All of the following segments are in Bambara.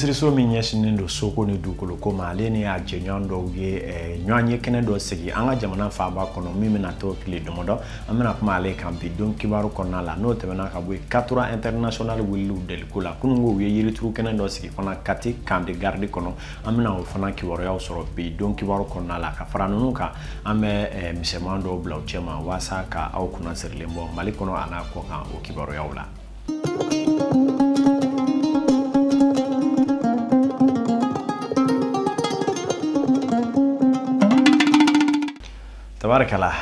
Minisiriso min ɲɛsinnen don soko ni dugukolo ko ma, ale ni a jɛɲɔgɔn dɔw ye ɲɔgɔn ye kɛnɛ dɔ sigi an ka jamana faaba kɔnɔ min bɛna to tile damadɔ. An bɛna kuma ale kan bi don kibaru kɔnɔna la. N'o tɛmɛna ka bɔ yen, K3 International wuliliw deliko la, kununko u ye yirituru kɛnɛ dɔ sigi fana Kati camp de garde kɔnɔ. An bɛna o fana kibaruyaw sɔrɔ bi don kibaru kɔnɔna la. Ka fara ninnu kan, an bɛ misɛnman dɔw bila u cɛma walasa ka aw kunna sirilen bɔ Mali kɔnɔ a n'a kɔ kan o kibaruyaw la. Tabarikala,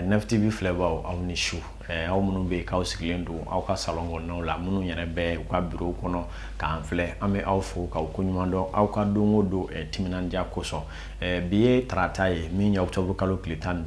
9 TV filɛbaw, aw ni su. Aw minnu bɛ yen k'aw sigilen don aw ka salon kɔnɔnaw la, minnu yɛrɛ bɛ u ka bureau kɔnɔ k'an filɛ, an bɛ aw fo k'aw koɲuman dɔn aw ka don o don timinandiya kosɔn. Bi ye tarata ye min ye octobre kalo tile 15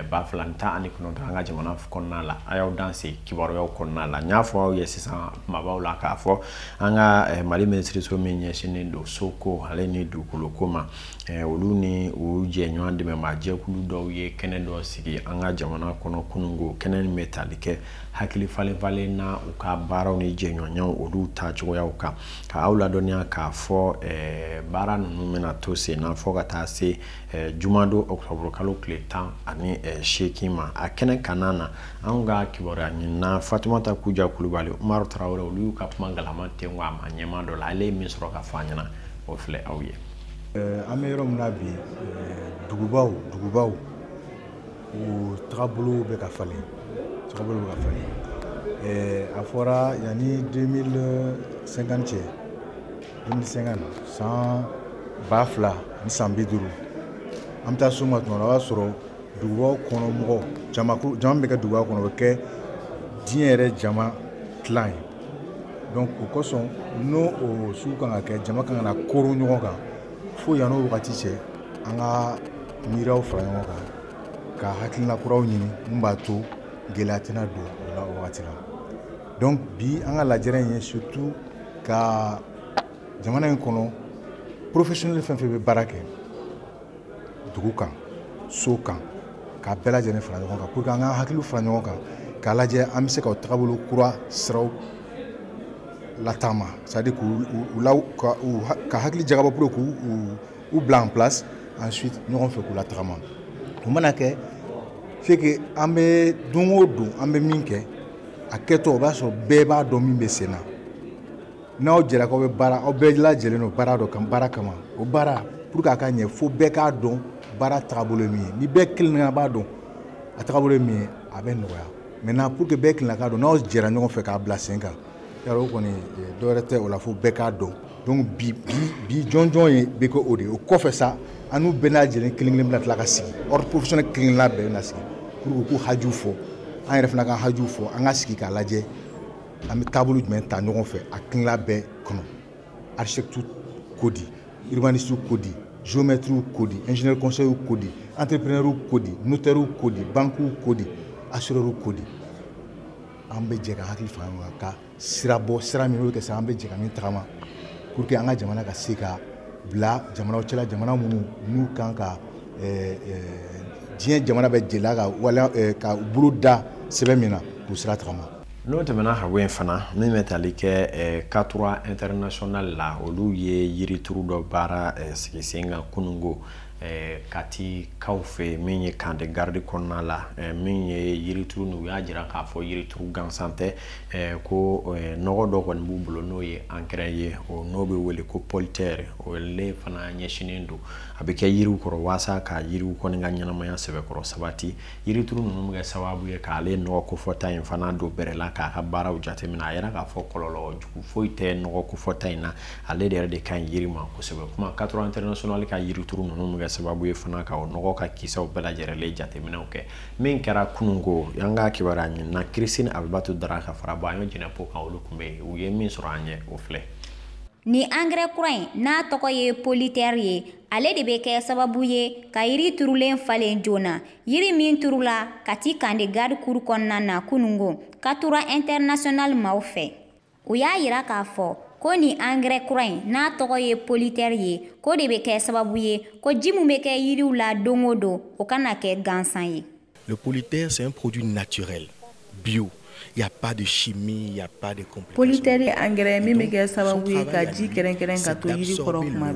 2019 an ka jamana kɔnɔna la. A y'aw danse kibaruyaw kɔnɔna la. N y'a fɔ aw ye sisan kumabaw la k'a fɔ an ka Mali minisiriso min ɲɛsinnen don soko ale ni dugukolo ko ma, olu ni u jɛɲɔgɔn dɛmɛbaa jɛkulu dɔw ye kɛnɛ dɔ sigi an ka jamana kɔnɔ kununko. Kɛnɛ in bɛ tali kɛ hakili falen falen na u ka baaraw ni jɛɲɔgɔnyaw olu taacogoyaw kan, ka aw ladɔnniya k'a fɔ baara ninnu bɛna to sen na fo ka taa se jumadon octobre kalo tile 18 ma. A kɛnɛ kanna na, anw ka kibaruya ɲinina Fatumata Kuja Kulubali, Umaru Tarawele, olu y'u ka kuma galama tenko a ma ɲɛmaa dɔ la. Ale ye min sɔrɔ ka fɔ an ɲɛna, o filɛ aw ye. An bɛ yɔrɔ min na bi, dugubaw u tagabolow bɛ ka falen, tagabolow bɛ ka falen. A fɔra yanni 2050 cɛ, 2050 san 2050, an bɛ taa s'o ma tuma dɔ la, o b'a sɔrɔ dugubaw kɔnɔ mɔgɔw jama bɛ kɛ duguba kɔnɔ, o bɛ kɛ diɲɛ yɛrɛ jama tilan ye. Donc o kosɔn n'o o sugu kan ka kɛ, jama kan ka na koron ɲɔgɔn kan. Fo yan'o wagati cɛ, an ka miiriyaw fara ɲɔgɔn kan ka hakilina kuraw ɲini mun b'a to gɛlɛya tɛna don o la o wagati la. Donc bi an ka lajɛrɛ in ye surtout ka jamana in kɔnɔ professionnel fɛn fɛn bɛ baara kɛ dugu kan, so kan, k'a bɛɛ lajɛlen fara ɲɔgɔn kan pour que an ka hakiliw fara ɲɔgɔn kan k'a lajɛ an bɛ se ka o tagabolo kura siraw latama, c'est-à-dire k'u la ka hakili jagabɔ pour k'u u bila en place, ensuite ɲɔgɔn fɛ k'u latagama. O mana kɛ, c'est que an bɛ don o don an bɛ min kɛ a kɛtɔ, o b'a sɔrɔ bɛɛ b'a dɔn min bɛ sen na. N'aw jɛra k'aw bɛ baara, aw bɛɛ lajɛlen don baara dɔ kan, baara kama. O baara pour que a ka ɲɛ, fo bɛɛ k'a dɔn baara tagabolo ye min ye. Ni bɛɛ kelen b'a dɔn a tagabolo ye min ye, a bɛ nɔgɔya. Maintenant pour que bɛɛ kelen k'a dɔn, n'aw jɛra ɲɔgɔn fɛ k'a bila sen kan, yarɔ o kɔni dɔwɛrɛ tɛ o la, fo bɛɛ k'a dɔn. Donc bi bi jɔnjɔn ye bɛ kɛ o de ye. O kɔfɛ sa, an n'u bɛɛ lajɛlen kelen kelen bɛna tila ka sigi, ordre professionnel kelen kelenna bɛɛ bɛna sigi pour que k'u hajuw fɔ, an yɛrɛ fana ka hajuw fɔ, an ka sigi k'a lajɛ an bɛ taabolo jumɛn ta ɲɔgɔn fɛ a kelenna bɛɛ kɔnɔ. Architecte ko di, urbaniste ko di, géomètre ko di, ingénieur conseil ko di, entrepreneur ko di, notaire ko di, banque ko di, assureur ko di. An bɛ jɛ ka hakili fara ɲɔgɔn kan ka sira bɔ, sira min bɛ kɛ sa an bɛ jɛ ka min tagama pour que an ka jamana ka se ka bila jamanaw cɛla, jamana minnu n'u kan ka diɲɛ jamana bɛ jɛla ka wala ka bolo da sɛbɛn min na k'u sira tagama. N'o tɛmɛna ka bɔ yen fana, min bɛ tali kɛ K3 International la, olu ye yirituru dɔ baara sigi sen kan kununko Kati kaw fɛ, min ye camp de garde kɔnɔna la. Min ye yirituru n'u y'a jira k'a fɔ yirituru gansan tɛ, ko nɔgɔ dɔ kɔni b'u bolo n'o ye engrais ye, o n'o bɛ wele ko Polyterre. O le fana ɲɛsinnen don, a bɛ kɛ yiriw kɔrɔ walasa ka yiriw kɔni ka ɲɛnamaya sɛbɛkɔrɔ sabati. Yirituru ninnu bɛ kɛ sababu ye k'ale nɔgɔ kofɔta in fana don bɛrɛ la k'a ka baaraw jateminɛ. A yɛrɛ k'a fɔ kɔlɔlɔ jugu foyi tɛ nɔgɔ kofɔta in na, ale de yɛrɛ de ka ɲi yiri ma kosɛbɛ. Kuma K3 International ka yirituru ninnu bɛ kɛ sababu ye fana ka o nɔgɔ ka kisɛw bɛɛ lajɛlen jateminɛw kɛ. Min kɛra kununko, an ka kibaruya ɲinina Christine Abibatu Dara ka fara bɔ an ye jɛnɛpo kan, olu tun bɛ yen, u ye min sɔrɔ an ɲɛ o filɛ. Ni engrais kura in n'a tɔgɔ ye Polyterre ye, ale de bɛ kɛ sababu ye ka yiri turulen falen joona. Yiri min turula Kati camp de garde cour kɔnɔna na kununko K3 International maaw fɛ, u y'a yira k'a fɔ ko ni engrais kura in n'a tɔgɔ ye Polyterre ye, ko de bɛ kɛ sababu ye ko ji min bɛ kɛ yiriw la don o don, o kana kɛ gansan ye. Le Polyterre, c'est un produit naturel, bio. Il n'y a pas de chimie, il n'y a pas de complications. Polyterre ye angɛrɛ min bɛ kɛ sababu ye ka ji kɛrɛnkɛrɛn ka to yiri kɔrɔ kuma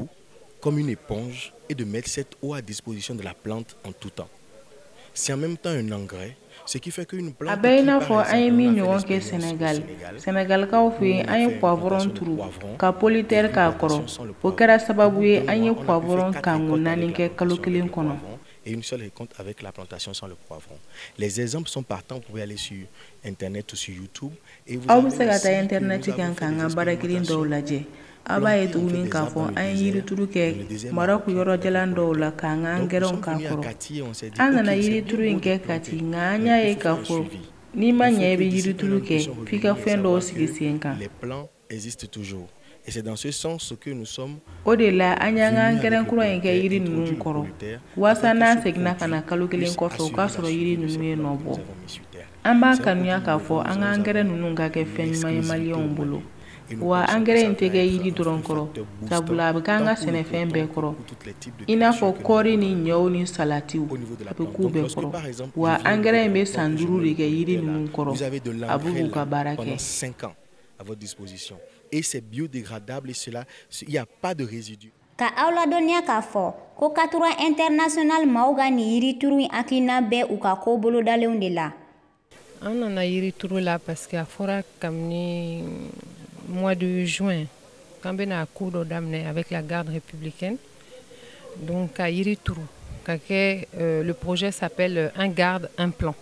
comme une éponge et de mettre cette eau à disposition de la plante en tout temps. C'est en même temps un engrais, ce qui fait qu'une plante. A bɛ i n'a fɔ an ye min ɲɔgɔn kɛ Senegal. Senegalikaw fɛ yen, an ye poivron turu ka Polyterre k'a kɔrɔ. O kɛra sababu ye an ye poivron kango 4 kɛ kalo kelen kɔnɔ. Et une seule récolte avec la plantation sans le poivron. Les exemples sont partants, vous pouvez aller sur Internet ou sur YouTube. Et vous Aw bɛ se ka taa internet kan k'an ka baara kelen dɔw lajɛ. Aw b'a ye tuguni k'a fɔ an ye yirituru kɛ Maroc yɔrɔjalan dɔw la k'an ka angɛrɛw k'a kɔrɔ. An nana yirituru in kɛ Kati, nka an y'a ye k'a fɔ n'i ma ɲɛ i bɛ yirituru kɛ, f'i ka fɛn dɔw sigi sen kan. Les plans existent toujours. Et c'est dans ce sens que nous sommes. O de la an y'an ka angɛrɛ kura in kɛ yiri ninnu kɔrɔ, walasa n'an seginna ka na kalo kelen kɔfɛ, o k'a sɔrɔ yiri ninnu ye nɔ bɔ. An b'a kanuya k'a fɔ an ka angɛrɛ ninnu ka kɛ fɛn ɲuman ye maliyɛnw bolo. Wa angɛrɛ in tɛ kɛ yiri dɔrɔn kɔrɔ, sabula a bɛ k'an ka sɛnɛfɛn bɛɛ kɔrɔ, i n'a fɔ kɔɔri ni ɲɔw ni salatiw, a bɛ k'u bɛɛ kɔrɔ. Wa angɛrɛ in bɛ san 5 de kɛ yiri ninnu kɔrɔ, a b'u k'u ka baara kɛ. À votre disposition. Et c'est biodégradable et cela, il n'y a pas de résidus. Ka aw ladɔnniya k'a fɔ ko Katura International maaw ka nin yirituru in hakilina bɛ u ka ko bolodalenw de la. An nana yirituru la parce que a fɔra kabini mois de juin k'an bɛna ko dɔ daminɛ avec la garde républicaine. Donc ka yirituru ka kɛ, le projet s'appelle Un garde, un plan.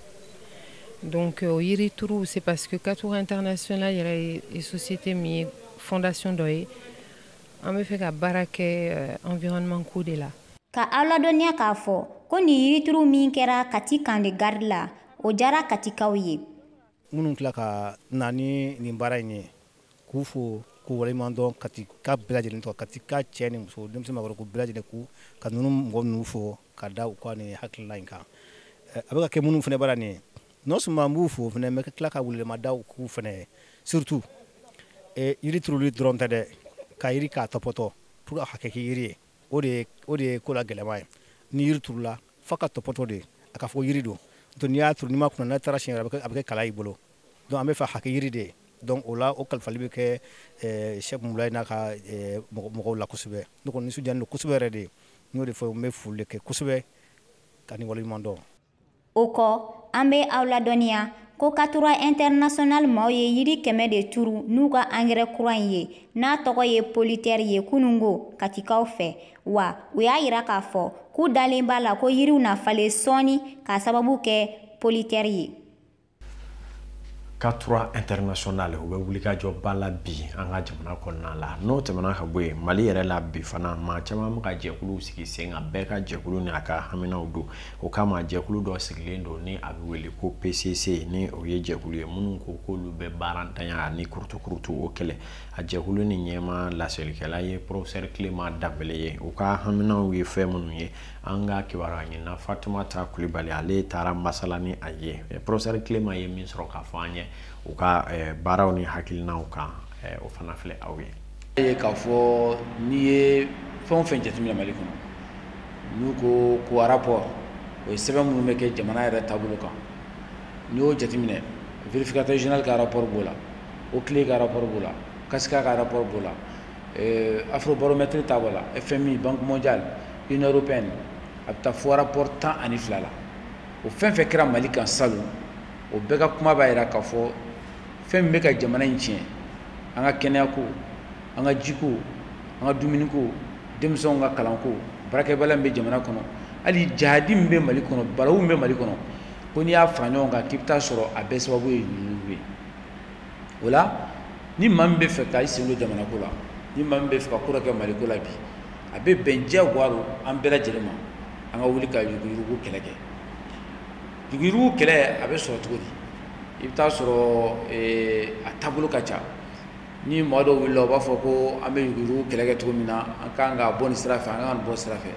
Donc o yirituru, c'est parce que Katura International yɛrɛ ye société min ye, fondation dɔ ye, an bɛ fɛ ka baara kɛ environnement ko de la. Ka aw ladɔnniya k'a fɔ ko nin yirituru min kɛra Kati camp de garde la, o diyara Katikaw ye. Minnu tila ka na ni nin baara in ye, k'u fo k'u waleɲuman dɔn Katika bɛɛ lajɛlen tɔgɔ, Katika cɛ ni muso, denmisɛn maakɔrɔ, k'u bɛɛ lajɛlen k'u ka ninnu mɔgɔ ninnu fo ka da u ka nin hakilina in kan. A bɛ ka kɛ minnu fana baara nin ye, non seulement n b'u fo fana, n bɛ tila ka welewelema da k'u fana ye, surtout yiri turuli dɔrɔn tɛ dɛ, ka yiri k'a tɔpɔtɔ pour a ka kɛ yiri ye, o de ye ko la gɛlɛman ye. Ni yiri turula f'a ka tɔpɔtɔ de, a ka fɔ yiri don. Donc n'i y'a turu, n'i ma kunna, n'a taara siɲɛ wɛrɛ, a bɛ kɛ kala y'i bolo. Donc an bɛ fɛ a ka kɛ yiri de ye. Donc o la o kalifali bɛ kɛ Chef Mulayi n'a ka mɔgɔw la kosɛbɛ. Ne kɔni nisɔndiyalen don kosɛbɛ yɛrɛ de. N y'o de fɔ, n bɛ foli de kɛ kosɛbɛ ka ni waleɲuman dɔn. O kɔ, an bɛ aw ladɔnniya ko Katura International maaw ye yiri 100 de turu n'u ka angɛrɛ kura in ye, n'a tɔgɔ ye Polyterre ye kunungo Katikaw fɛ. Wa u y'a yira k'a fɔ k'u dalen b'a la ko yiriw na falen sɔɔni k'a sababu kɛ Polyterre ye. Katura International u bɛ wulikajɔba la bi an ka jamana kɔnɔna la. N'o tɛmɛna ka bɔ yen, Mali yɛrɛ la bi fana, maa caman bɛ ka jɛkuluw sigi sen kan, bɛɛ ka jɛkulu ni a ka haminaw don. O kama jɛkulu dɔ sigilen don ni a bɛ wele ko PCC, ni o ye jɛkulu ye minnu ko k'olu bɛ baarantanya ani kurutukurutu o kɛlɛ. A jɛkulu ni ɲɛmaa laselikɛla ye professeur Clément Danbele ye. U ka haminaw ye fɛn minnu ye, an ka kibaruya ɲinina Fatumata Kulibali ale taara masala ni a ye. Professeur Clément ye min sɔrɔ k'a fɔ an ye u ka baaraw ni hakilinaw kan, o fana filɛ aw ye. Ye k'a fɔ n'i ye fɛn o fɛn jateminɛ Mali kɔnɔ, n'u ko ko rapport, o ye sɛbɛn minnu bɛ kɛ jamana yɛrɛ taabolo kan, n'i y'o jateminɛ, vérificateur général ka rapport b'o la, OCLEI ka rapport b'o la, CASCA ka rapport b'o la, Afrobaromètre ta b'o la, FMI, Banque mondiale, Union européenne, a bɛ taa fo rapport 12 la. O fɛn fɛn kɛra Mali kan salon, o bɛɛ ka kuma b'a jira k'a fɔ fɛn min bɛ ka jamana in tiɲɛ, an ka kɛnɛyako, an ka jiko, an ka dumuniko, denmisɛnw ka kalanko, baarakɛbaliya min bɛ jamana kɔnɔ, hali jahadi min bɛ Mali kɔnɔ, balawu min bɛ Mali kɔnɔ, ko n'i y'a fara ɲɔgɔn kan k'i bɛ taa sɔrɔ a bɛɛ sababu ye yuruguyurugu ye. O la, ni maa min bɛ fɛ ka i sen don jamanako la, ni maa min bɛ fɛ ka ko dɔ kɛ Maliko la bi, a bɛ bɛn diyagoya don an bɛɛ lajɛlen ma, an ka wuli ka yuruguyurugu kɛlɛ kɛ. Yuruguyurugu kɛlɛ a bɛ sɔrɔ cogo di? I bɛ taa sɔrɔ a taabolo ka ca. Ni maa dɔw wulila, u b'a fɔ ko an bɛ yuruguyurugu kɛlɛ kɛ cogo min na, an kan ka bɔ nin sira fɛ, an kan ka bɔ sira fɛ.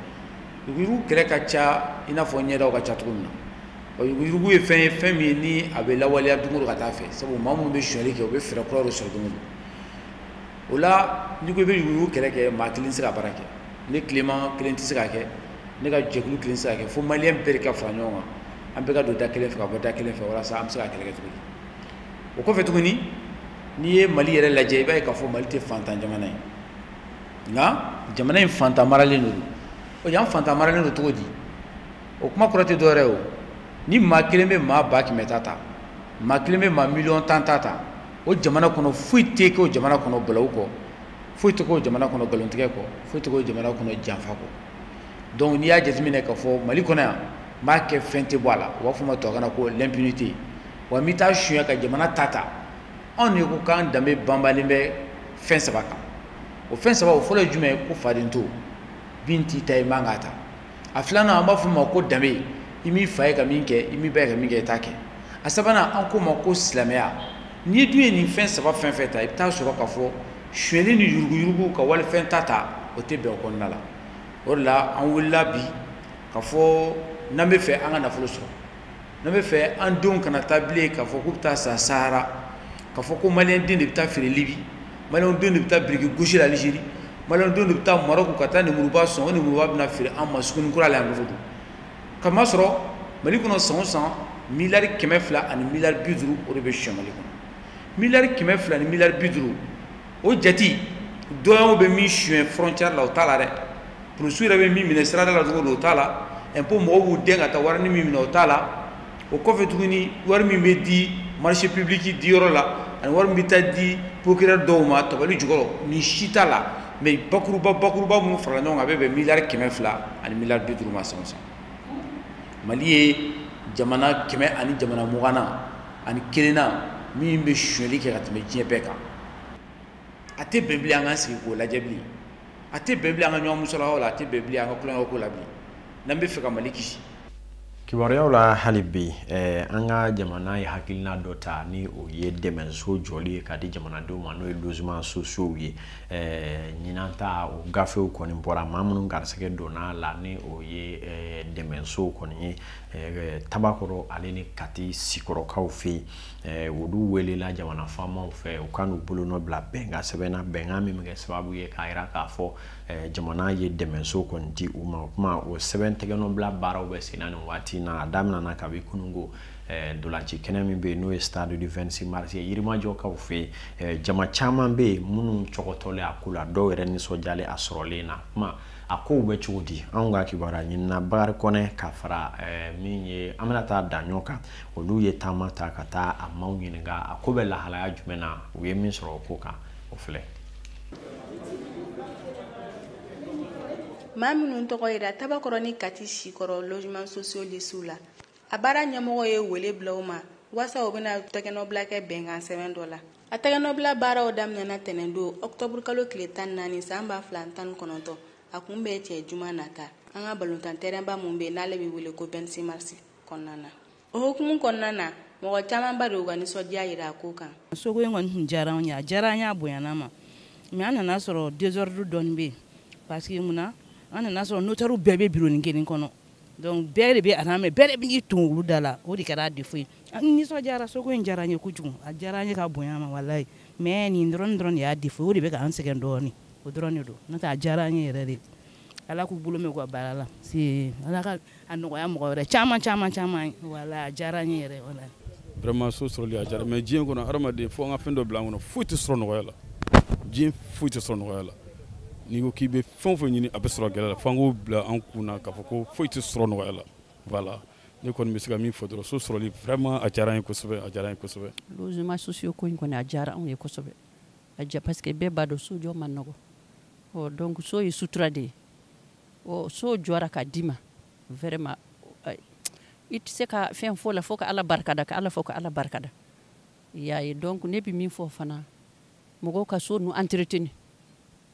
Yuruguyurugu kɛlɛ ka ca i n'a fɔ ɲɛdaw ka ca cogo min na. Yuruguyurugu ye fɛn ye, fɛn min ni a bɛ lawaleya don o don ka taa fɛ, sabu maa minnu bɛ sonyali kɛ, u bɛ fɛɛrɛ kura dɔ sɔrɔ don o don. O la, n'i ko i bɛ yuruguyurugu kɛlɛ kɛ, maa kelen tɛ se ka baara kɛ. Ne Clément kelen tɛ se k'a kɛ, ne ka jɛkulu kelen tɛ se k'a kɛ, fo maliyɛn bɛɛ de ka fara ɲɔgɔn kan. An bɛɛ ka don da kelen fɛ ka bɔ da kelen fɛ walasa an bɛ se ka kɛlɛ kɛ cogo di. O kɔfɛ tuguni, n'i ye Mali yɛrɛ lajɛ, i b'a ye k'a fɔ Mali tɛ fantan jamana ye, nka jamana in fantan maralen don. O yan fantan maralen don cogo di? O kuma kɔrɔ tɛ dɔwɛrɛ ye o. Ni maa kelen bɛ maa 100 000 ta, maa kelen bɛ maa 10 000 000 ta, o jamana kɔnɔ foyi tɛ kɛ o jamana kɔnɔ balawu kɔ, foyi tɛ k'o jamana kɔnɔ nkalontigɛ kɔ, foyi tɛ k'o jamana kɔnɔ janfa kɔ. Donc n'i y'a jateminɛ k'a fɔ Mali kɔnɔ yan, n b'a kɛ fɛn tɛ bɔ a la, u b'a fɔ o ma tubabukan na ko l'impunité. Wa n bɛ taa suɲɛ ka jamana ta. Anw de ko k'an danbe banbalen bɛ fɛn saba kan. O fɛn saba, o fɔlɔ ye jumɛn ye? Ko faden to bin t'i ta ye, man k'a ta. A filanan, an b'a fɔ o ma ko danbe, i m'i fa ye ka min kɛ, i m'i ba ye ka min kɛ, i t'a kɛ. A sabanan, an k'o ma ko silamɛya. N'i dun ye nin fɛn saba fɛn fɛn ta, i bɛ taa sɔrɔ k'a fɔ sonyɛli ni yuruguyurugu ka walifɛn ta, o tɛ bɛn o kɔnɔna la. O de la an wulila bi k'a fɔ n'an bɛ fɛ an ka nafolo sɔrɔ, n'an bɛ fɛ an denw kana taa bilen k'a fɔ k'u bɛ taa sa Sahara, k'a fɔ ko maliyɛn den de bɛ taa feere Libi, maliyɛn den de bɛ taa biriki gosi la Alizeri, maliyɛn den de bɛ taa Marɔku ka taa nemuruba sɔn, o nemuruba bɛna feere an ma Sugunikura la yan don o don. Kamasɔrɔ Mali kɔnɔ, san o san, 200 miliyari ani 50 miliyari, o de bɛ suɲɛ Mali kɔnɔ. 200 miliyari ni 50 miliyari, o jate dɔw bɛ min suɲɛ frontière la, o t'a la dɛ. Polisiw yɛrɛ bɛ min minɛ sirada la cogo di, o t'a la. Impôt mɔgɔw b'u den ka taa wari min minɛ, o t'a la. O kɔfɛ tuguni, wari min bɛ di marché public diyɔrɔ la ani wari min bɛ taa di procureur dɔw ma tabali jukɔrɔ, nin si t'a la. Mais bakuruba bakuruba minnu farala ɲɔgɔn kan, a bɛ bɛn 200 miliyari ani 50 miliyari ma san o san. Mali ye jamana kɛmɛ ani jamana muganna ani kelenna min bɛ sonyali kɛ ka tɛmɛ diɲɛ bɛɛ kan. A tɛ bɛn bilen an k'an sigi k'o lajɛ bilen, a tɛ bɛn bilen an ka ɲɔgɔn musalakaw la, a tɛ bɛn bilen an ka tulonkɛ ko la bilen, n'an bɛ fɛ ka Mali kisi. Kibaruyaw la hali bi, an ka jamana ye hakilina dɔ ta ni o ye dɛmɛso jɔli ye ka di jamanadenw ma, n'o ye logements sociaux ye. Ɲinan ta, o gafew kɔni bɔra. Maa minnu garisɛgɛ donna la ni o ye dɛmɛso kɔni ye, Tabakɔrɔ ale ni Kati Sikɔrɔkaw fɛ yen, olu welela jamana faamaw fɛ u ka n'u bolonɔ bila bɛnkan sɛbɛn na, bɛnkan min bɛ kɛ sababu ye k'a jira k'a fɔ jamana ye dɛmɛso kɔni di u ma. O kuma, o sɛbɛn tɛgɛnɔbila baaraw bɛ sen na nin waati in na. A daminɛna kabi kununko ntolanci kɛnɛ min bɛ yen, n'o ye stade du 26 mars ye, Yirimajɔkaw fɛ yen. Jama caman bɛ yen minnu cɔgɔtɔlen a ko la, dɔw yɛrɛ nisɔndiyalen a sɔrɔlen na. Kuma a kow bɛ cogo di? Anw ka kibaruya ɲinina Bakari Kɔnɛ ka fara min ye Aminata Daɲɔ kan, olu ye taama ta ka taa a maaw ɲininka a ko bɛ lahalaya jumɛn na. U ye min sɔrɔ o ko kan, o filɛ. Maa minnu tɔgɔ yira Tabakɔrɔ ni Kati Sikɔrɔ logement sociaux lisiw la, a baara ɲɛmɔgɔ ye wele bila u ma waasa u bɛna tɛgɛnɔbila kɛ bɛnkan sɛbɛn dɔ la. A tɛgɛnɔbila baaraw daminɛna tɛnɛndon, ɔktɔburu kalo tile 14 san 2019, a kun bɛ cɛ juma nata, an ka balontan tɛrɛnba mun bɛ n'ale bɛ wele ko 26 mars kɔnɔna na. O hukumu kɔnɔna na, mɔgɔ camanba de y'u ka nisɔndiya yira a ko kan. Soko in kɔni tun diyara anw ye, a diyara an ye, a bonyana ma, mais an nana sɔrɔ désordre dɔɔni bɛ yen, parce que munna, an nana sɔrɔ notaire bɛɛ bɛ bureau kelen kɔnɔ, donc bɛɛ de bɛ a mɛn, bɛɛ de b'i ton olu da la. O de kɛra a défaut ye. An nisɔndiyara, soko in diyara an ye kojugu, a diyara an ye ka bonya ma, walayi, mais nin dɔrɔn dɔrɔn de y'a défaut, o de bɛ k'an sɛgɛn dɔɔni, o dɔrɔn de don, n'o tɛ a diyara an ye yɛrɛ de. Ala k'u bolo mɛn u ka baara la, Ala ka a nɔgɔya mɔgɔ wɛrɛ caman caman caman ye, walayi, a diyara an ye yɛrɛ, walayi. Vraiment, so sɔrɔli a diyara, mais diɲɛ kɔnɔ, hadamaden, fo an ka fɛn dɔ bila an kɔnɔ: foyi tɛ sɔrɔ nɔgɔya la. Diɲɛ foyi tɛ sɔrɔ nɔgɔya la. N'i ko k'i bɛ fɛn o fɛn ɲini, a bɛ sɔrɔ gɛlɛya la. Fo an k'o bila an kun na k'a fɔ ko foyi tɛ sɔrɔ nɔgɔya la. Voilà, ne kɔni bɛ se ka min fɔ dɔrɔn, so sɔrɔli, vraiment, a diyara an ye kosɛbɛ, a diyara an ye kosɛbɛ. Logement sociaux ko in kɔni, a diyara anw ye kosɛbɛ, a ja, parce que bɛɛ b'a dɔn sojɔ man nɔgɔ. Ɔ donc so ye sutura de ye. Ɔ so jɔra ka d'i ma, vraiment, i tɛ se ka fɛn fɔ la fo ka Ala barikada, ka Ala fɔ, ka Ala barikada, i y'a ye. Donc ne bɛ min fɔ fana, mɔgɔw ka so ninnu entretenir,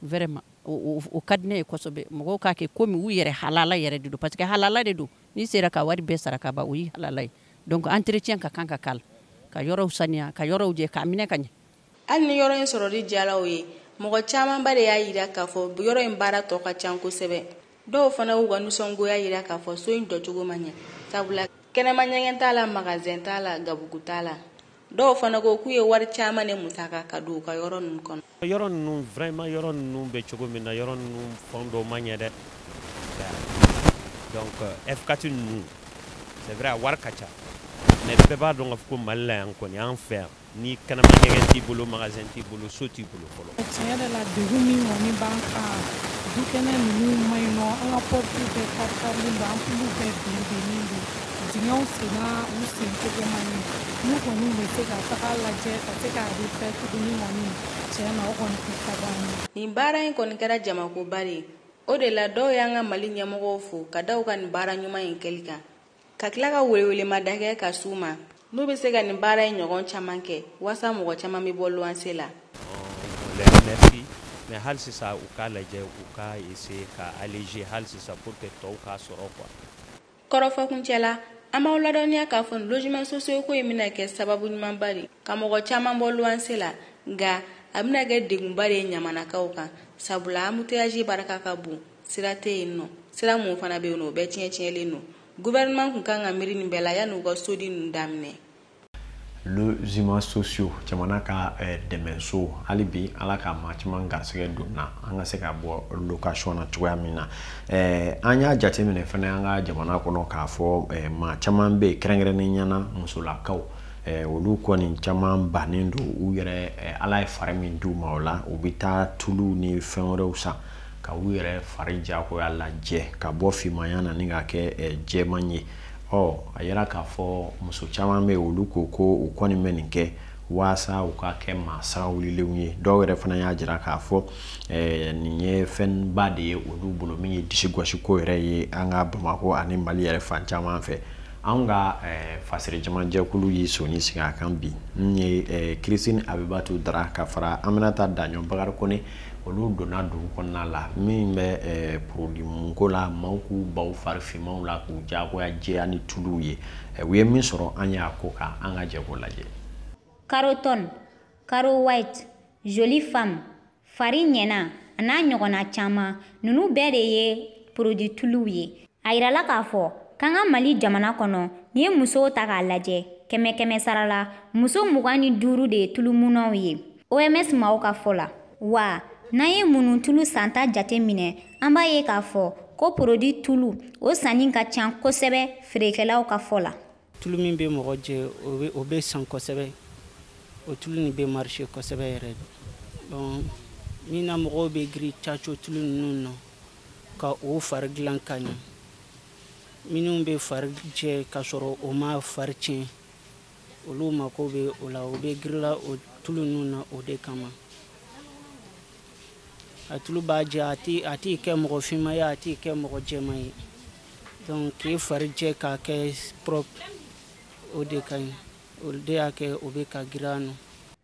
vraiment, o ka di ne ye kosɛbɛ. Mɔgɔw k'a kɛ komi u yɛrɛ halala yɛrɛ de don, parce que halala de don. N'i sera ka wari bɛɛ sara ka ban, o y'i halala ye. Donc entretien ka kan ka k'a la, ka yɔrɔw saniya, ka yɔrɔw jɛ, k'a minɛ ka ɲɛ. Hali ni yɔrɔ in sɔrɔli diyara u ye, mɔgɔ camanba de y'a yira k'a fɔ yɔrɔ in baara tɔ ka ca kosɛbɛ. Dɔw fana y'u ka nisɔngoya yira k'a fɔ so in jɔcogo ma ɲɛ, sabula kɛnɛma ɲɛgɛn t'a la, magasin t'a la, gabugu t'a la. Dɔw fana ko k'u ye wari caman de musaka ka don u ka yɔrɔ ninnu kɔnɔ. Yɔrɔ ninnu, vraiment, yɔrɔ ninnu bɛ cogo min na, yɔrɔ ninnu fan dɔw ma ɲɛ dɛ. Donc F4 ninnu, c'est vrai, a wari ka ca. Mais bɛɛ b'a dɔn k'a fɔ ko Mali la yan kɔni, an fɛ yan, ni kɛnɛma ɲɛgɛn t'i bolo, magasin t'i bolo, so t'i bolo fɔlɔ. Tiɲɛ yɛrɛ la, degun min kɔni b'an kan, dukɛnɛ ninnu ma ɲi nɔ, an ka porte bɛɛ kari-karilen don, ampoule bɛɛ bin-binnen don, dingɛw senna u sen cogo man ɲi. N'u kɔni bɛ se ka taga lajɛ ka se k'a refait tuguni kɔni, tiɲɛ na, o kɔni tun ka d'an ye. Nin baara in kɔni kɛra jamakoba de ye. O de la, dɔw y'an ka Mali ɲɛmɔgɔw fo ka da u ka nin baara ɲuman in kɛli kan, ka tila ka welewelemada kɛ ka s'u ma n'u bɛ se ka nin baara in ɲɔgɔn caman kɛ, walasa mɔgɔ caman bɛ bɔ luwanse la. On les remercie, mais hali sisan u k'a lajɛ, u k'a essayer ka alléger hali sisan pour que tɔw k'a sɔrɔ quoi. Kɔrɔfɔkuncɛ la, an b'aw ladɔnniya k'a fɔ logement sociaux ko in bɛna kɛ sababu ɲumanba de ka mɔgɔ caman bɔ luwanse la, nka a bɛna kɛ degunba de ye ɲamanakaw kan, sabula embouteillage barika ka bon, sira tɛ yen nɔ, sira mun fana bɛ yen nɔ, o bɛɛ tiɲɛ tiɲɛlen don. Gouvernement kun kan ka miiri nin bɛɛ la yanni u ka soden ninnu daminɛ. Logements sociaux, jamana ka dɛmɛso, hali bi Ala ka maa caman garisɛgɛ don na, an ka se ka bɔ location na cogoya min na. An y'a jateminɛ fana an ka jamana kɔnɔ k'a fɔ maa caman bɛ yen, kɛrɛnkɛrɛnnenya na musolakaw, olu kɔni caman bannen don u yɛrɛ. Ala ye fari min d'u ma, o la u bɛ taa tulu ni fɛn wɛrɛw san ka u yɛrɛ fari jagoya lajɛ ka bɔ finmaya na ni ka kɛ jɛman ye. Ɔ a yira k'a fɔ muso caman bɛ yen, olu ko ko u kɔni bɛ nin kɛ walasa u ka kɛ maa sangawulilenw ye. Dɔw yɛrɛ fana y'a jira k'a fɔ nin ye fɛnba de ye olu bolo, min ye disi gosi ko yɛrɛ ye an ka Bamakɔ ani Mali yɛrɛ fan caman fɛ. Anw ka fasiri jamajɛkulu y'i sɔnni sigi a kan bi. Min ye Christine Abibatu Dara ka fara Aminata Daɲɔ Bakari Kone, olu donna dugu kɔnɔna la min bɛ produit munko la, maaw k'u baw fari finmanw la k'u diyagoya jɛya ni tuluw ye. U ye min sɔrɔ an y'a ko kan, an ka jɛ k'o lajɛ. Carotone, Caro White, Jolie Femme, fari ɲɛna a n'a ɲɔgɔnna caman, ninnu bɛɛ de ye produit tuluw ye. A yirala k'a fɔ k'an ka Mali jamana kɔnɔ, n'i ye musow ta k'a lajɛ, kɛmɛ kɛmɛ sara la, muso 25 de ye tulumunnaw ye, OMS maaw ka fɔ la. Wa n'an ye munnu tulu santa jate minɛ, an b'a ye k'a fɔ ko produit tulu o sanni ka ca kosɛbɛ feerekɛlaw ka fɔ la. Tulu min bɛ mɔgɔ jɛ, o bɛ san kosɛbɛ, o tulu nin bɛ marché kosɛbɛ yɛrɛ de. Bon, min na mɔgɔw bɛ girin caco tulu ninnu na ka o fari dilan ka ɲɛ, minnu bɛ fari jɛ ka sɔrɔ o ma fari tiɲɛ, olu mako bɛ o la, o bɛ girila o tulu ninnu na o de kama. A tulu b'a jɛ, a t'i kɛ mɔgɔ finma ye, a t'i kɛ mɔgɔ jɛman ye. Donc k'i fari jɛ k'a kɛ propre, o de ka ɲi, o de y'a kɛ o bɛ ka girin a nɔ.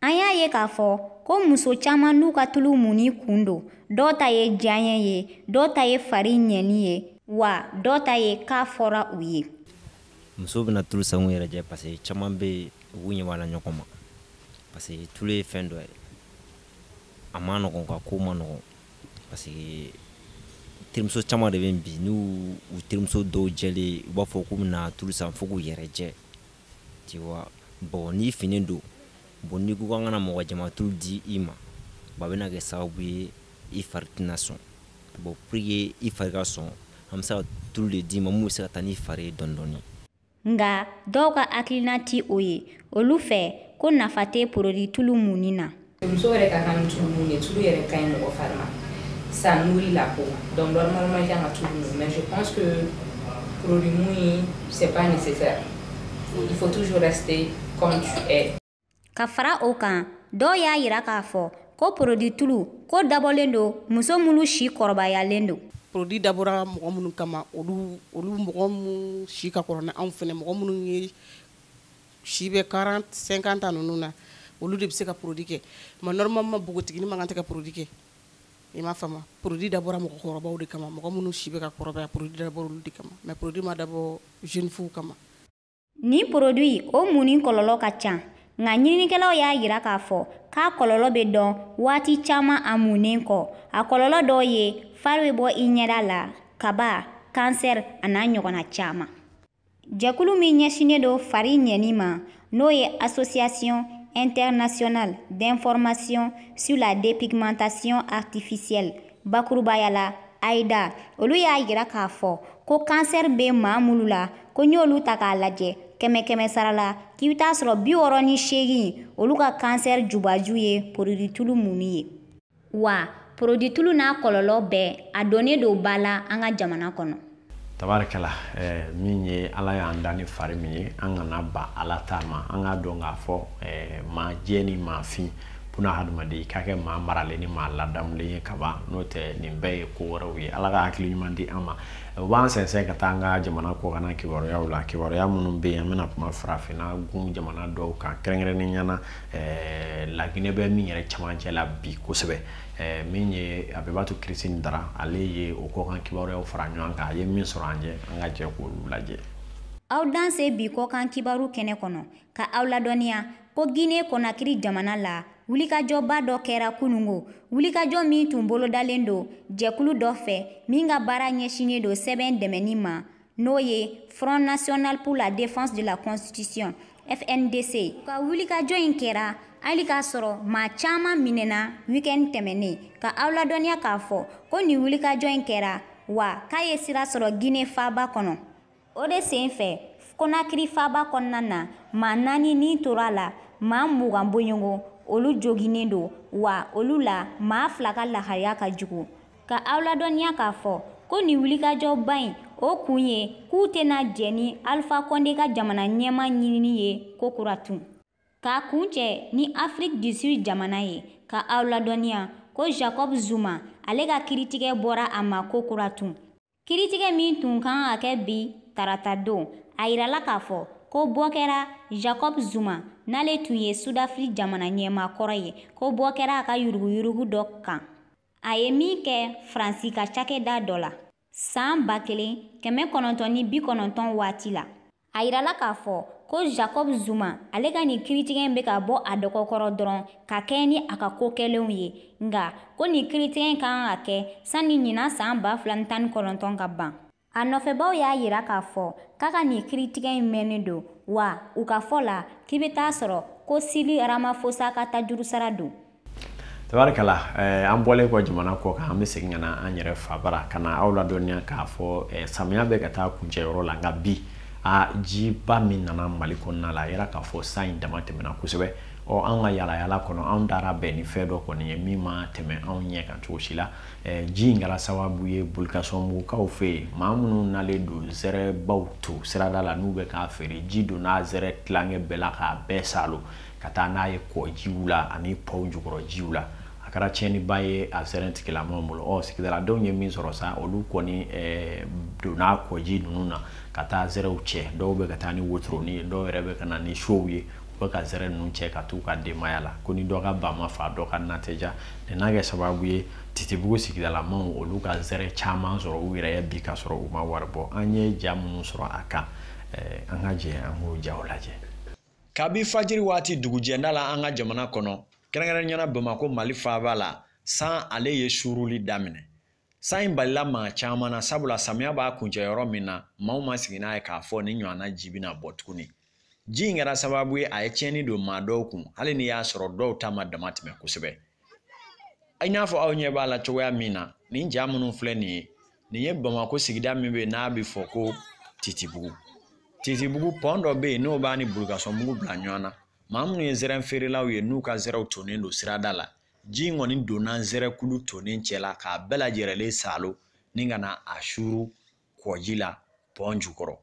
An y'a ye k'a fɔ ko muso caman n'u ka tulu munni kun don. Dɔw ta ye diyaɲɛ ye, dɔw ta ye fari ɲɛni ye, wa dɔw ta ye k'a fɔra u ye. Musow bɛna tulu san k'u yɛrɛ jɛ, parce que caman bɛ yen, u b'u ɲɛ b'a la ɲɔgɔn ma, parce que tulu ye fɛn dɔ ye, a ma nɔgɔn ka ko ma nɔgɔn, parce que terimuso caman de bɛ yen bi, n'u u terimuso dɔw jɛlen, u b'a fɔ k'u bɛna tulu san fo k'u yɛrɛ jɛ, tu vois. Bon, n'i fini don, bon, n'i ko k'an kana mɔgɔ jama tulu di i ma, bon, a bɛna kɛ sababu ye i fari tɛna sɔn. Bon, pour que i fari ka sɔn, an bɛ se ka tulu de d'i ma mun bɛ se ka taa n'i fari ye dɔɔni dɔɔni. Nka dɔw ka hakilina ti o ye. Olu fɛ ko nafa tɛ produit tulu munni na. Muso yɛrɛ ka kan ni tulu mun ye, tulu yɛrɛ ka ɲi mɔgɔ fari ma, ça nourrit la peau, donc normalement i kan ka tulu mun, mais je pense que produit mun, c'est pas nécessaire, il faut toujours rester comme tu es. Ka fara o kan, dɔw y'a yira k'a fɔ ko produit tulu ko dabɔlen don muso minnu si kɔrɔbayalen don. Produit dabɔra mɔgɔ minnu kama, olu mɔgɔ minnu si ka kɔrɔ ni anw fɛnɛ, mɔgɔ minnu ye si bɛ 40 50 ans ninnu na, olu de bɛ se ka produit kɛ. Mais normalement npogotiginin man kan tɛ ka produit kɛ, i m'a faamu. Produit dabɔra mɔgɔkɔrɔbaw de kama, mɔgɔ minnu si bɛ ka kɔrɔbaya, produit dabɔra olu de kama, mais produit ma dabɔ jeune fille kama. Nin produit o munni kɔlɔlɔ ka ca, nka ɲininikɛlaw y'a yira k'a fɔ k'a kɔlɔlɔ bɛ dɔn waati caman a munnen kɔ. A kɔlɔlɔ dɔw ye fari bɛ bɔ i ɲɛda la, kaba, kansɛri a n'a ɲɔgɔnna caman. Jɛkulu min ɲɛsinnen don fari ɲɛni ma, n'o ye Association internationale d'information sur la dépigmentation artificielle, bakurubaya la AIDA, olu y'a yira k'a fɔ ko kansɛri bɛ maa minnu la, ko n'i y'olu ta k'a lajɛ. 100 sara la k'i bɛ taa sɔrɔ 68 olu ka kansɛri jubaju ye produit tulu munni ye. Wa produit tulu n'a kɔlɔlɔ bɛɛ a donnen don ba la an ka jamana kɔnɔ. Tabarikala, min ye Ala y'an dan ni fari min ye, an kana ba Ala ta ma, an k'a dɔn k'a fɔ maa jɛ ni maa fin buna hadamaden k'a kɛ maa maralen ni maa ladamulen ye kaban, n'o tɛ nin bɛɛ ye ko wɛrɛw ye. Ala ka hakili ɲuman di an ma. O b'an sɛnsɛn ka taa an ka jamana kɔkanna kibaruyaw la, kibaruya minnu bɛ yen an bɛna kuma farafinna gun jamana dɔw kan, kɛrɛnkɛrɛnnenya na Laginɛ bɛ min yɛrɛ cɛmancɛ la bi kosɛbɛ. Min ye Abibatu Christine Dara, ale ye o kɔkan kibaruyaw fara ɲɔgɔn kan, a ye min sɔrɔ an ɲɛ, an ka jɛ k'olu lajɛ. Aw danse bi kɔkan kibaru kɛnɛ kɔnɔ ka aw ladɔnniya ko Guinée Conakry jamana la wulikajɔba dɔ kɛra kunungo, wulikajɔ min tun bolodalen don jɛkulu dɔ fɛ min ka baara ɲɛsinnen don sɛbɛn dɛmɛni ma, n'o ye Front National pour la Défense de la Constitution FNDC. Ka wulikajɔ in kɛra hali k'a sɔrɔ maa caman minɛna week-end tɛmɛnen, ka aw ladɔnniya k'a fɔ ko nin wulikajɔ in kɛra wa k'a ye sira sɔrɔ Guinée faaba kɔnɔ. O de sen fɛ Conakry faaba kɔnɔna na maa 4 ni tora la, maa 20 bɔɲɔgɔn olu joginnen don, wa olu la maa 2 ka lahalaya ka jugu. Ka aw ladɔnniya k'a fɔ ko nin wulikajɔba in o kun ye k'u tɛna jɛ ni Alpha Condé ka jamana ɲɛmaa ɲinini ye ko kura tun. K'a kuncɛ ni Afrique du Sud jamana ye, ka aw ladɔnniya ko Jacob Zuma ale ka kiritigɛ bɔra a ma ko kura tun. Kiritigɛ min tun kan ka kɛ bi tarata don, a yirala k'a fɔ ko bɔ kɛra Jacob Zuma n'ale tun ye Sudafili jamana ɲɛmaa kɔrɔ ye, ko bɔ kɛra a ka yuruguyurugu dɔ kan a ye min kɛ Faransi ka cakɛda dɔ la san 1990 waati la. A yirala k'a fɔ ko Jacob Zuma ale ka nin kiritigɛ in bɛ ka bɔ a dɔgɔkɔrɔ dɔrɔn ka kɛ ni a ka ko kɛlenw ye, nka ko nin kiritigɛ in kan ka kɛ sanni ɲinan san 2019 ka ban. A nɔfɛbaw y'a yira k'a fɔ k'a ka nin kiritigɛ in mɛnnen don, wa u ka fɔ la k'i bɛ taa sɔrɔ ko Cyril Ramaphosa ka tajurusara don. Tabarikala, an bɔlen kɔ jamana kɔ kan, an bɛ segin ka na an yɛrɛ fabara ka na aw ladɔnniya k'a fɔ samiya bɛ ka taa kuncɛyɔrɔ la, nka bi a jiba min nana Mali kɔnɔna la, a yira k'a fɔ san in dama tɛmɛna kosɛbɛ. Ɔ an ka yalayala kɔnɔ, anw taara bɛn ni fɛn dɔ kɔni ye min ma tɛmɛ anw ɲɛ kan cogo si la. Ji in kɛra sababu ye Bolikasɔnbugukaw fɛ yen, maa minnu nalen don zɛrɛbaw to sirada la n'u bɛ k'a feere, ji donna zɛrɛ tilankɛ bɛɛ la k'a bɛɛ salo ka taa n'a ye kɔjiw la ani pɔw jukɔrɔ jiw la. A kɛra tiɲɛniba ye a zɛrɛn tigilamaw bolo. Ɔ sigidaladenw ye min sɔrɔ sa, olu kɔni donna kɔji ninnu na ka taa zɛrɛw cɛ. Dɔw bɛ ka taa ni wotoronin ye, dɔw yɛrɛ bɛ ka na ni sow ye, u bɛ ka zɛrɛ ninnu cɛ ka t'u ka denbaya la. Ko ni dɔ ka ba ma fa, dɔ ka na tɛ ja. Nin n'a kɛ sababu ye Titibugu sigidalamaw olu ka zɛrɛ caman sɔrɔ u yɛrɛ ye bi ka sɔrɔ u ma wari bɔ. An ye ja minnu sɔrɔ a kan, an ka jɛ an k'o jaw lajɛ. Kabi fajiri waati dugujɛda la an ka jamana kɔnɔ, kɛrɛnkɛrɛnnenya Bamakɔ Mali faaba la, san ale ye suuruli daminɛ. San in balila maa caman na, sabula samiya b'a kuncɛ yɔrɔ min na, maaw ma sigi n'a ye k'a fɔ ni ɲɔgɔnna ji bɛna bɔ tuguni. Ji in kɛra sababu ye a ye tiɲɛni don maa dɔw kun, hali n'i y'a sɔrɔ dɔw ta ma dama tɛmɛ kosɛbɛ. I n'a fɔ aw ɲɛ b'a la cogoya min na, nin ja minnu filɛ nin ye, nin ye Bamakɔ sigida min bɛ yen n'a bɛ fɔ ko Titibugu. Titibugu pɔn dɔ bɛ yen n'o b'a ni Bolikasɔnbugu bila ɲɔgɔn na. Maa minnu ye zɛrɛn feerelaw ye n'u ka zɛrɛw tonnen don sirada la, ji in kɔni donna zɛrɛkulu tonnen cɛ la k'a bɛɛ lajɛlen salo ni ka na a suru kɔji la pɔn jukɔrɔ.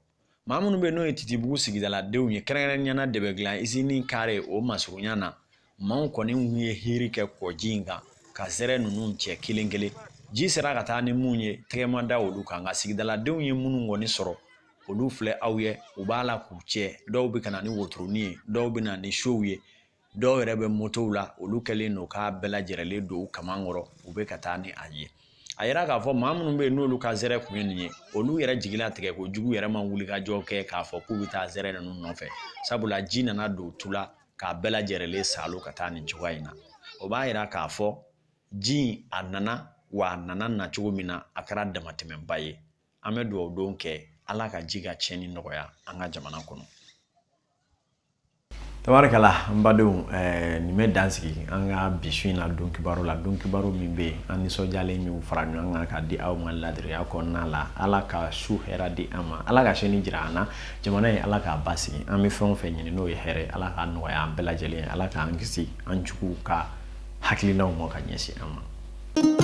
Maa minnu bɛ n'o ye Titibugu sigidaladenw ye, kɛrɛnkɛrɛnnenya la dɛbɛdilan izini kare o masurunya na, maaw kɔni ye hiri kɛ kɔji in kan ka zɛrɛ ninnu cɛ kelen kelen. Ji sera ka taa ni mun ye, tɛgɛ ma da olu kan, nka sigidaladenw ye minnu kɔni sɔrɔ, olu filɛ aw ye, u b'a la k'u cɛ. Dɔw bɛ ka na ni wotoronin ye, dɔw bɛ na ni sow ye, dɔw yɛrɛ bɛ motow la, olu kɛlen don k'a bɛɛ lajɛlen don u kaman kɔrɔ, u bɛ ka taa ni a ye. A yira k'a fɔ maa minnu bɛ yen n'olu ka zɛrɛ kun ye nin ye, olu yɛrɛ jigilatigɛ ko jugu yɛrɛ ma wuli ka jɔ kɛ k'a fɔ k'u bɛ taa zɛrɛ ninnu nɔfɛ, sabula ji nana don tu la k'a bɛɛ lajɛlen salo ka taa nin cogoya in na. O b'a yira k'a fɔ ji in a nana, wa a nana na cogo min na, a kɛra damatɛmɛba ye. An bɛ dugawu don kɛ Ala ka ji ka tiɲɛni nɔgɔya an ka jamana kɔnɔ. Tabarikala n badenw, nin bɛ dan sigi an ka bi su in na don kibaru la, don kibaru min bɛ yen an nisɔndiyalen y'u fara ɲɔgɔn kan ka di aw ma ladiriya kɔnɔna la. Ala ka su hɛrɛ di an ma, Ala ka sini jira an na, jamana in Ala k'a basigi, an bɛ fɛn o fɛn ɲini n'o ye hɛrɛ, Ala k'a nɔgɔya an bɛɛ lajɛlen ye, Ala k'an kisi an juguw ka hakilinaw ma ka ɲɛsin an ma.